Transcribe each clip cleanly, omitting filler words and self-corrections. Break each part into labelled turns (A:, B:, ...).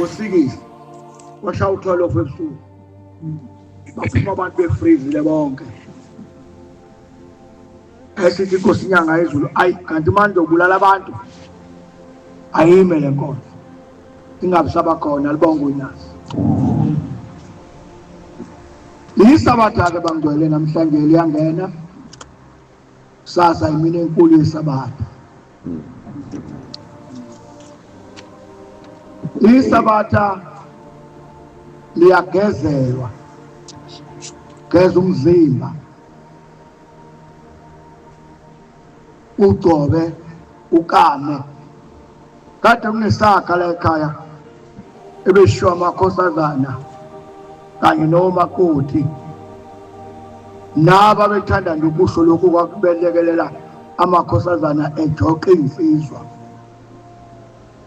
A: Ngosikisi kwashaya u-12 ebusuku, baphuma abantu befrizile bonke. Esithi inkosi inyanga yezulu, ayi kanti manje ubulala abantu, ayime le nkonzo ingabi sabakhona. Libonga unyazi liyisabatha-ke bangcwele, namhlanje liyangena kusasa imini enkulu yesabatha. Isabatha liyagezelwa, geza umzimba, ugcobe, ukame. Kade kunesaga la ekhaya ebeshiwa amakhosazana kanye nomakoti, naba bethanda nje ukusho lokhu kwakubelekelela amakhosazana ejoqa insizwa,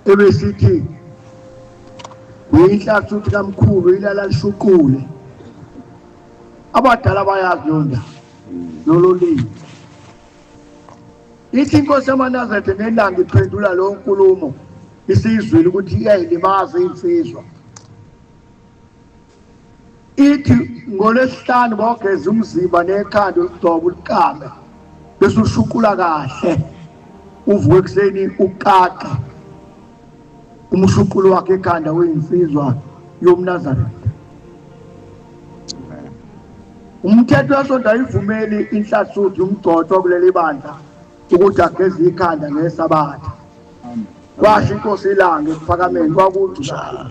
A: ebesithi uyinhlathuthi kamkhulu ilala lishuqule. Abadala bayazi leyo ndaba lolo limi. Ithi inkosi yamaNazaretha ngelanga iphendula leyo nkulumo isiyizwile ukuthi iyayilimaza insizwa, ithi ngolwesihlanu bogeza umzimba nekhanda, uligcoba, ulikame, bese ushuqula kahle, uvuke ekuseni uqaqe umshuqulo wakhe ekhanda weyinsizwa yomNazaretha. Umthetho wesonto ayivumeli inhlasuthu umgcotshwa kuleli bandla ukuthi ageze ikhanda ngesabatha. Kwasho inkosi ilanga ekuphakameni kwakunjalo.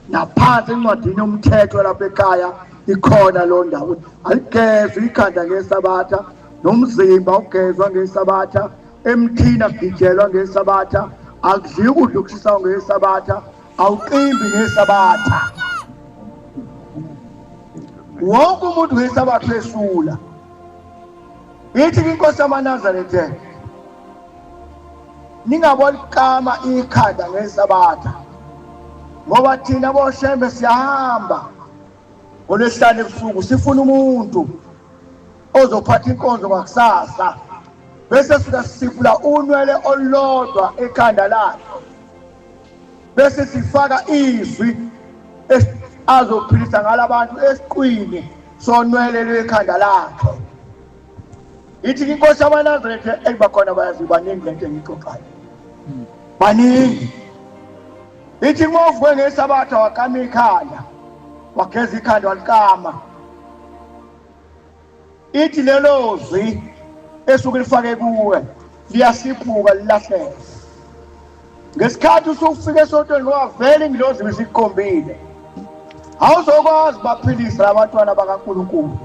A: Naphansi encwadini yomthetho lapha ekhaya ikhona lo ndawo, aligezwa ikhanda ngesabatha, nomzimba ugezwa ngesabatha, emthini akugijelwa ngesabatha, akudliwa ukudla okushisayo ngesabatha, awuqimbi ngesabatha. Wonke umuntu ngesabatha esula. Ithi inkosi yamaNazaretha, ningabolikama ikhanda ngesabatha, ngoba thina boshembe siyahamba ngolwesihlanu ebusuku sifuna umuntu ozophatha inkonzo ngakusasa, bese sifika sisifula unwele olulodwa ekhanda lakhe, bese sifaka izwi azophilisa ngalabantu esiqwini sonwele lwekhanda lakhe. Ithi inkosi yamaNazaretha, eyibakhona bayazi baningi lento engixoxayo, baningi. Ithi uma uvuke ngesabatha wakama ikhanda, wageza ikhanda walikama, ithi lelo zwi esuke lifake kuwe liyasiphuka, lilahleke. Ngesikhathi usufika esontweni, ngoba vele ingilozi ibisikhombile, awuzokwazi baphilisa abantwana bakaNkulunkulu.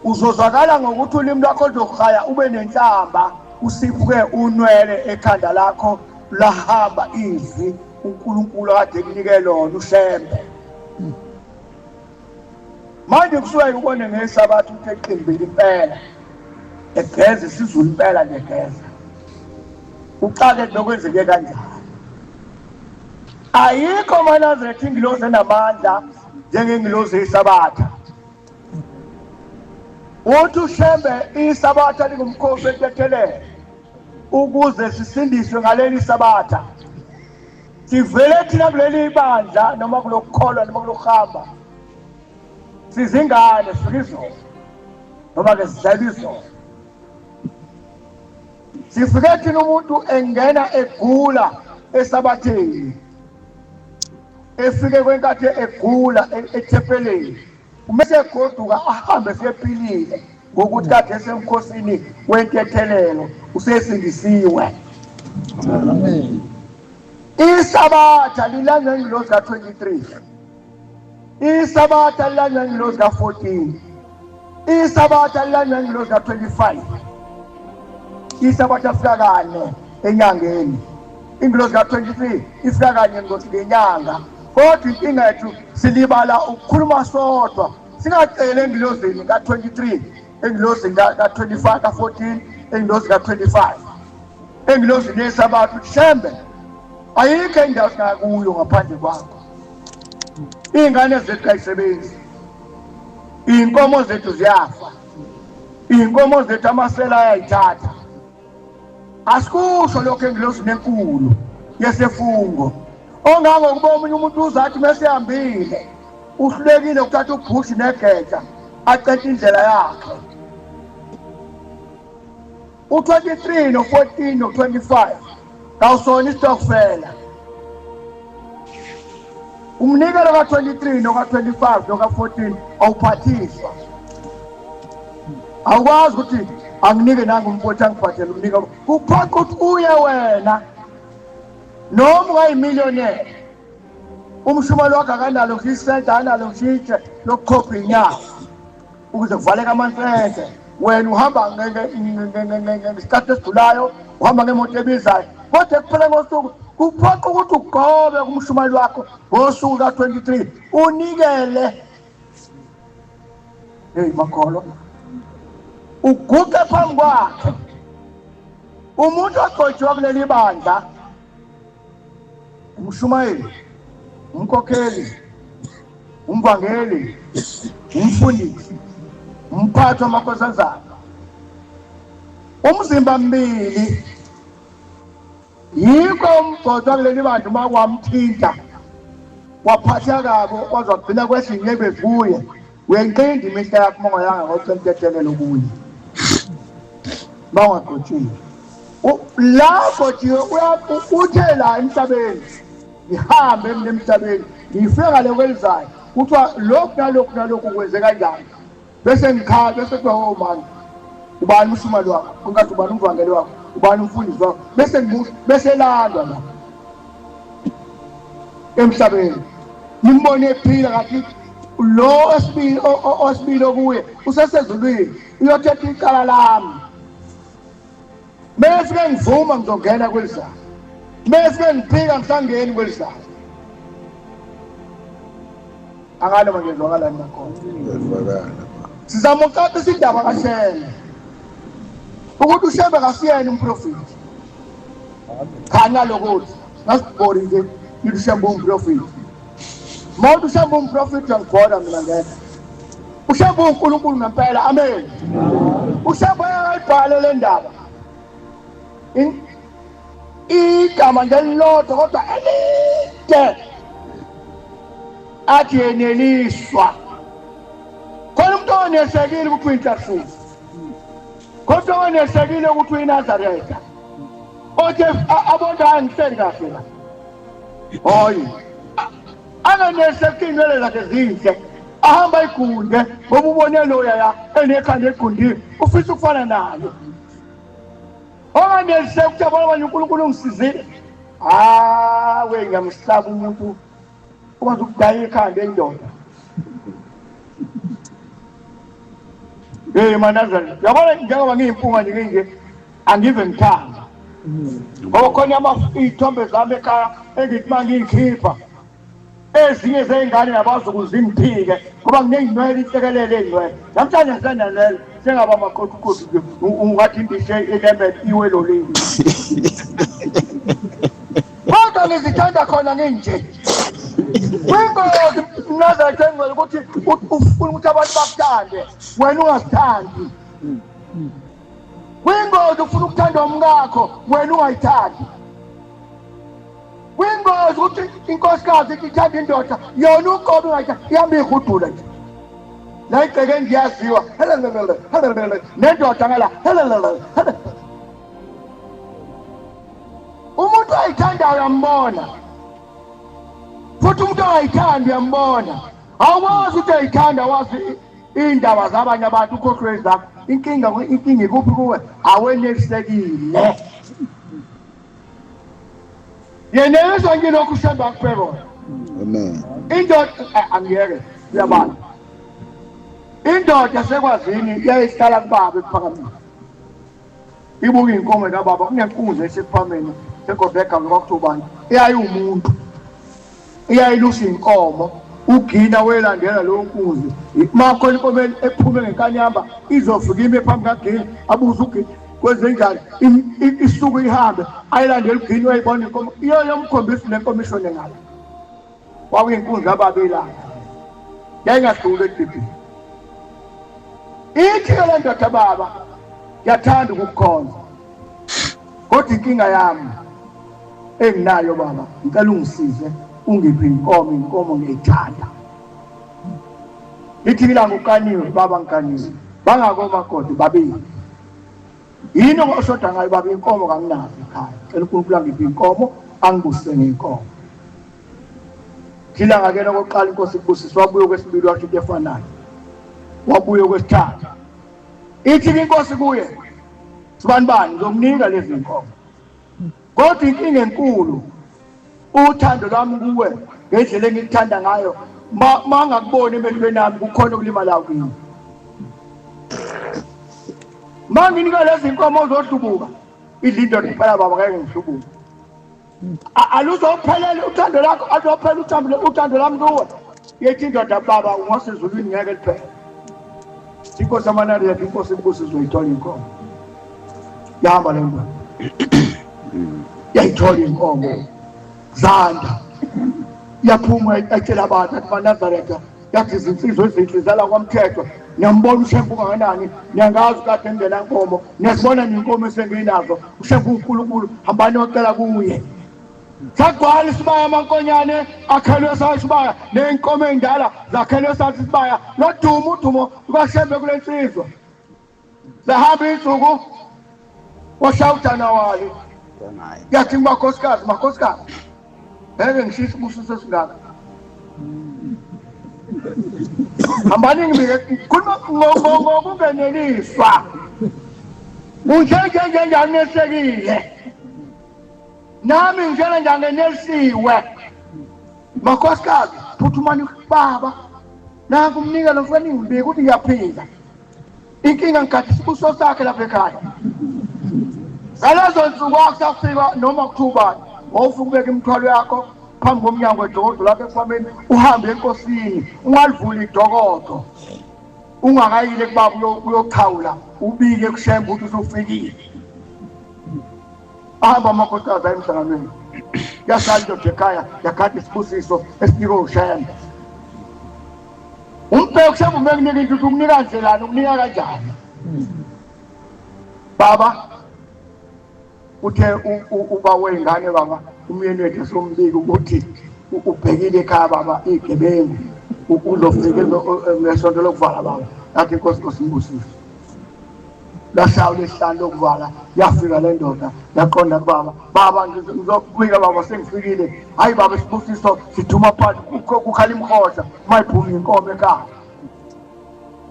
A: Uzozwakala ngokuthi ulimi lwakho luzokuhaya, ube nenhlamba, usiphuke unwele ekhanda lakho, lahamba izwi uNkulunkulu akade kunike lona uShembe. Manje kusuke ubone ngesabatha ukuthi eqimbile impela, egeza isiZulu impela nje, egeza, uxake lokwenzeke kanjani. Ayikho maNazaretha ingilozi enamandla njengengilozi yesabatha. Uthi uShembe isabatha lingumkhosi wentethelelo, ukuze sisindiswe ngaleli sabatha. Sivele thina kuleli bandla noma kulokukholwa noma kulokuhamba sizingane, sifika izolo noma ke sidlala izolo. Sifike thina umuntu engena egula esabatheni, efike kwenkathi egula ethempelini, uma esegoduka ahambe sephilile ngokuthi kade esemkhosini wentethelelo, usesindisiwe.
B: Amen.
A: Isabatha lilanywa ingilosi ka-23, isabatha lilanywa ingilosi ka-14, isabatha lilanywa ingilosi ka-25. Isabatha fika kane enyangeni, ingilosi ka-23 ifika kanye ngenyanga. Kodwa inkinga yethu silibala ukukhuluma sodwa, singaceli engilozini ka-23, engilozini ka-25, ka-14, engilozi ka-25, engilozini yesabatha ukuthi Shembe, ayikho indawo singakuyo ngaphandle kwakho. Iy'ngane zethu kayisebenzi, iy'nkomo zethu ziyafa, iy'nkomo zethu amasela ayayithatha. Asikusho lokho engilozini enkulu yesefungo. Ongangokuba omunye umuntu uzathi mesehambile uhlulekile ukuthatha ubhushi negeja aqede indlela yakhe. U-23 no-14 no-25 kawusona isitokfela. Umnikelo ka-23 noka-25 noka-14 awuphathiswa. Awukwazi ukuthi anginike nangu umfowethu angiphathele umnikelo. Kuphoqa ukuthi uye wena noma ungayimillionaire. Umshumali wakho akanalo ngisho isenta akanalo ngisho itshe lokukhopha inyawo ukuze kuvaleke amansense. Wena uhamba ngesikhathi esidlulayo, uhamba ngemoto ebizayo, kodwa ekupheleni kosuku kuphoqa ukuthi ugobe kumshumali wakho ngosuku ka-23 unikele. Hey makholo, uguqe phambi kwakhe. Umuntu ogcotshiwa kuleli bandla umshumayeli, umkhokheli, umvangeli, umfundisi, umphathi wamakhosazana, umzimba mbili. Yikho umgcotshwa kuleli bandla uma kwamthinta waphatheka kabi waze wagcina kwehla inyembezi kuye. Uyayiqinda imihla yakho uma ungayanga ngocela intethelelo kuye uma ungagcotshiwe. La gcotshiwe uthe la emhlabeni ngihambe mina emhlabeni ngifike ngale kwelizayo kuthiwa lokhu nalokhu nalokhu kwenze kanjani bese ngikhala bese kuthiwa oh mani ubani umshumali wakho kungathi ubani umvangeli wakho ubani umfundisi wakho bese ngimusho bese elandwa la emhlabeni nimbone ephila kathi lo esibili osibili okuye usesezulwini uyothetha icala lami bese ngivuma ngizongena kwelizayo bese ngiphika ngisangeni kwelizayo Akalo manje zwakala nakhona.
B: Ngiyazwakala.
A: Sizama ukucacisa indaba kaShembe. Ukuthi uShembe kasiyena umprofiti. Cha nalokuthi ngasibhori nje ngithi uShembe umprofiti. Uma uthi uShembe umprofiti uyangibhora mina ngeke. UShembe uNkulunkulu ngempela. Amen. UShembe ayibhale le ndaba. Igama nje elilodwa kodwa elide athi yeneliswa khona umuntu onesekile ukuthi uyinhlahluzi kodwa onesekile ukuthi uyinazaretha othi abonke angihleli kahle la hoyi anganeseki iy'nwele zakhe zinhle ahamba ayigunde ngoba ubone loya ya enekhanda eligundile ufisa ukufana nayo onganeliseki ukuthi yabona manje uNkulunkulu ungisizile hawe ngiyamhlaba umuntu ukwazi ukudaya ikhanda endoda hey manazareth yabona njengoba ngiyimpunga nje nginje angive ngithanda ngoba khona iy'thombe zami ekhaya engithi uma ngiyikhipha ezinye zey'ngane nabazukulu zimphike ngoba nginey'nwele inhlekelele ey'nwele namhlanje ngisenanwele sengaba maqothuqothu nje ungathi indishe ilembe iwe lolini kodwa ngizithanda khona nginje kwingozi mnazaretha engcwele ukuthi ufuna ukuthi abantu bakuthande wena ungazithandi kwingozi ufuna ukuthandwa umkakho wena ungayithandi Kwingozi ukuthi inkosikazi ithi ithanda indoda yona uqobo ingayithanda ihamba ihudula nje. La igceke ngiyaziwa nendoda ngala umuntu ayithandayo uyambona futhi umuntu angayithandi uyambona awukwazi ukuthi ayithanda wazi iy'ndaba zabanye abantu ukhohlwe ezakho inkinga inkinga ikuphi kuwe awenelisekile Yeneliswa ngilokhu uShembe akuphe kona.
B: Amen.
A: Indoda angiyeke uyabala. Indoda sekwazini yayihlala kubaba ekuphakameni. Ibuka inkomo kababa kunenkunzi esekuphameni segodwa egama kwakuthiwa ubani eyayiwumuntu. Iyayilusa inkomo ugina welandela leyo nkunzi uma khona inkomo ephume ngenkanyamba izofika ime phambi kagina abuze ugina kwenzenjani isuke ihambe ayilandele ugini uyayibona inkomo iyoyomkhombisa nenkomo ishone ngala kwakuyinkunzi ababelanga yayingahluli edibhini ithi-ke le ndoda baba ngiyathanda ukukukhonza kodwa inkinga yami Enginayo baba, ngicela ungisize ungiphe inkomo, inkomo ngiyithanda. Lithi ilanga ukaniwe baba, ngikaniwe. Bangako omakoti babili. Yini oshoda ngayo baba? Inkomo kanginazo ekhaya. Cela uNkulunkulu angiphe inkomo, angibusise ngenkomo. Thilanga ke lokuqala inkosi ikubusisa, wabuye kwesibili washo into efanayo. Wabuye kwesithathu. Ithi inkosi kuye, sibani bani ngizokunika lezi nkomo. Kodwa inkinga enkulu uthando lwami kuwe ngendlela engikuthanda ngayo mangakuboni emehlweni ami kukhona okulimalayo kimi. Manginika lezi nkomo ozohlubuka idla indoda impela baba ngeke ngihlubuke. Aluzophelela uthando lakho, aluzophela uthando uthando lami kuwe. Yethi indoda baba ungasezulwini ngeke liphele. Inkosi amanari yakhe inkosi ibusi izoyithola inkomo. Yahamba le ndoda. Yayithola inkomo. Zanda. Yaphuma etshela abantu athi maNazaretha yathi izinsizwa ezinhle zala kwamthetho niyambona ushembu kangakanani niyangazi kade ngingenankomo niyazibona nenkomo esenginazo ushembu uNkulunkulu hambani yocela kuye sagcwala isibaya amankonyane akhelwe sasibaya ney'nkomo ey'ndala zakhelwe sathi isibaya lodumo udumo lukashembe kule nsizwa sahamba iy'nsuku washaya ujanawali yathi kumakhosikazi makhosikazi ngeke ngishiye isibusiso esingaka hambani ngibike khuluma ngokungeneliswa unjenjenjenjanisekile nami ngitshela nje angenelisiwe makhosikazi phuthumani baba nanku umnikelo ngifuna ningibike ukuthi ngiyaphila inkinga ngigade isibuso sakhe lapha ekhaya ngalezo nsuku akusafika noma kuthiwa ubani wawufika ubeka imithwalo yakho phambi komnyango wedokodo lakho ekuhameni uhambe enkosini ungalivuli idokodo ungakayile kubaba uyochawula ubike kushembe ukuthi usufikile ahamba amakhosikazi aye emhlanganweni yasala indoda ekhaya yagada isibusiso esinikwe ushembe umbheke ushembe uma ekunika into ukunika ndlelani ukunika kanjani baba uthe uba wey'ngane baba umyeni wethu esombika ukuthi ubhekile ekhaya baba iy'gebengu uzofika ngesonto lokuvala baba yathi inkosi nkosi imbusise lashaya ulesihlanu lokuvala yafika le ndoda yaqonda kubaba baba ngizokubika baba sengifikile hayi baba isibusiso siduma phansi kukhala imhosha mayiphuma inkomo ekhaya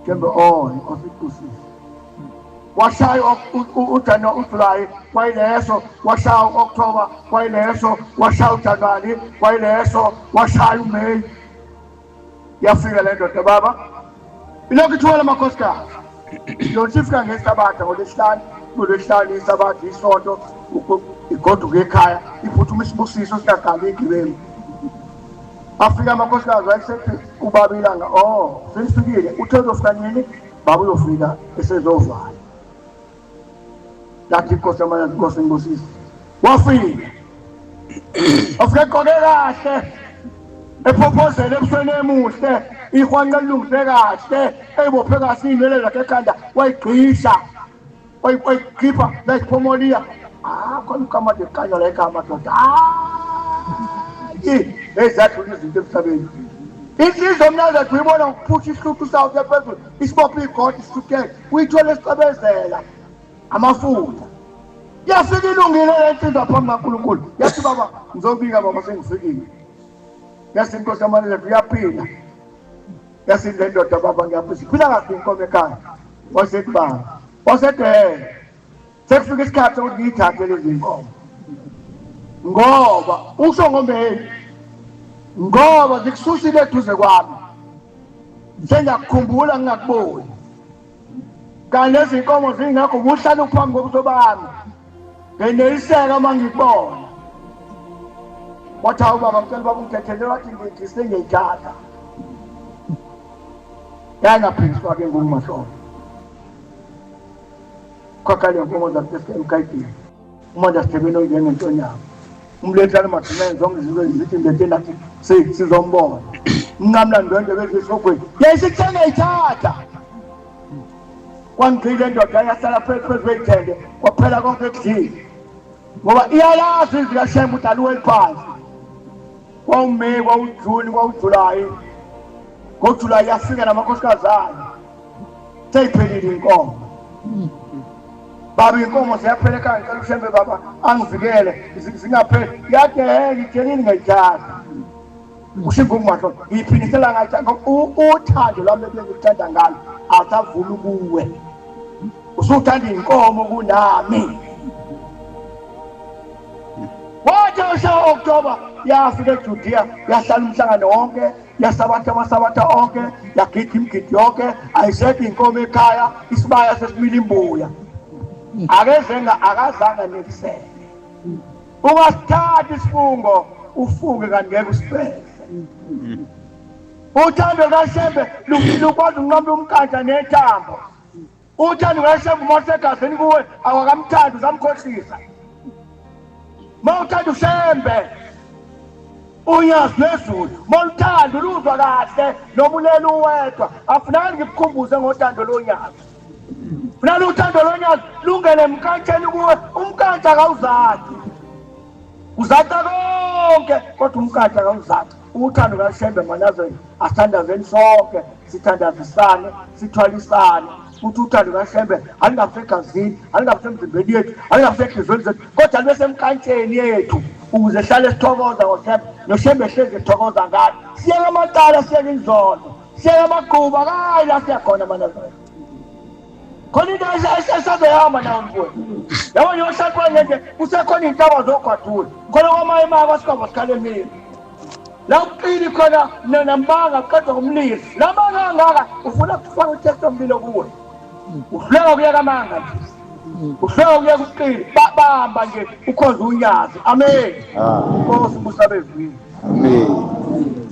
A: thembe oh inkosi ibusise washaya uJanuary uJuly kwayileso washaya u-October kwayileso washaya uJanuary kwayileso washaya uMay yafika le ndoda baba ilokhu ithwala amakhosikazi yona ifika ngesabatha ngolwesihlanu ngolwesihlanu isabatha isonto igoduka ekhaya iphuthuma isibusiso singaqali igibengu afika amakhosikazi wayesethi ubaba ilanga oh senifikile uthe uzofika nini baba uyofika esezovala lathi inkosi yamanye inkosi ngibusise wafika wafika egqoke kahle ephophozele ebusweni emuhle ihwanqa elilungise kahle eyibophe kahle iy'nwele zakhe ekhanda wayigqisha wayikhipha layiphomoliya ah khona ukamade kukhanya la ekhaya madoda hayi ezadlula izinto emhlabeni insizwa mnazethu uyibona ngokuphusha isihluthu sawo kuya phezulu isibophe igodi isihlutheke uyithole esicebezela amafutha yafika ilungile le nsizwa phambi kaNkulunkulu yathi baba ngizobika baba sengifikile yathi inkosi yamanethu uyaphila yathi le ndoda baba ngiyaphila siphila kahle inkomo ekhaya wasethi baba wasethi sekufika isikhathi sokuthi ngiyithathe lezi nkomo ngoba usho ngombeni ngoba zikususile eduze kwami sengiyakukhumbula ngingakuboni kanti lezi nkomo zingekho buhlala uphambi kobuso bami ngeneliseka uma ngikubona wathi hawu baba ngicela ubaba ungithethele wathi ngisengiyithatha yayingaphiliswa ke ngumahlobo khakha le nkomo zakhe emkhayidini umanda sithebeni onjengentonyama umlethane madumeni zonke izinto zithi ndethe nathi sizombona umnqamla ndwendwe bezisogweni yayisithenga ithatha kwangigcile indoda yahlala phezu kweyithende kwaphela konke ekudlile Ngoba iyalazi izwi kaShembe ukuthi aluweli phansi. KwawuMay, kwawuJuni, kwawuJulayi. NgoJulayi yafika namakhosikazi ayo. Seyiphelile inkomo. Baba inkomo ziyaphela ekhaya ngicela uShembe baba angivikele zingapheli. Yathi he ngitshelile ngayithatha. Usho ingumahlo ngiyiphindisela ngayithatha uthando lwami ebengikuthanda ngalo awusavumi kuwe. Usuthanda inkomo kunami. Wathi usha October yafika eJudea yahlala umhlangano wonke yasabatha amasabatha onke yagida imigidi yonke ayisekho inkomo ekhaya isibaya sesimila imbuya akezenga akazange aneliseke ungasithathi isifungo ufunge kanti ngeke usifeze uthando kaShembe lukwazi ukunqamula umkantsha nethambo Uthando kaShembe uma usegazini kuwe awakamthandi usamkhohlisa. Uma uthanda uShembe unyazi lwezulu uma uluthanda uluzwa kahle noma ulele uwedwa afunakali ngikukhumbuze ngothando lonyazi. Funala uthando lonyazi lungene emkantsheni kuwe umkantsha akawuzathi. Uzaca konke kodwa umkantsha akawuzathi. Uthando kaShembe manazweni asithandazeni sonke sithandazisane sithwalisane futhi uthando kaShembe alingafi egazini alingafi emzimbeni yethu alingafi enhliziyweni zethu kodwa libe semkantsheni yethu ukuze hlale sithokoza ngoShembe noShembe hlezi ethokoza ngathi siyeke amacala siyeke inzondo siyeke amagquba kayi la siyakhona manazweni khona into esazoyihamba nawo mfowethu yabo nje ohlala nje kusekhona iy'ntaba zogwadule khona kwamanye imaka sikhova sikhala emile la uqili khona nambanga qedwa ngumlilo la manga angaka ufuna kufaka utest omlilo kuwe uhluleka kuyeka amanga nje uhluleka kuyeka uqili bamba nje ukhonza unyazi amen inkosi busabezwini
B: amen.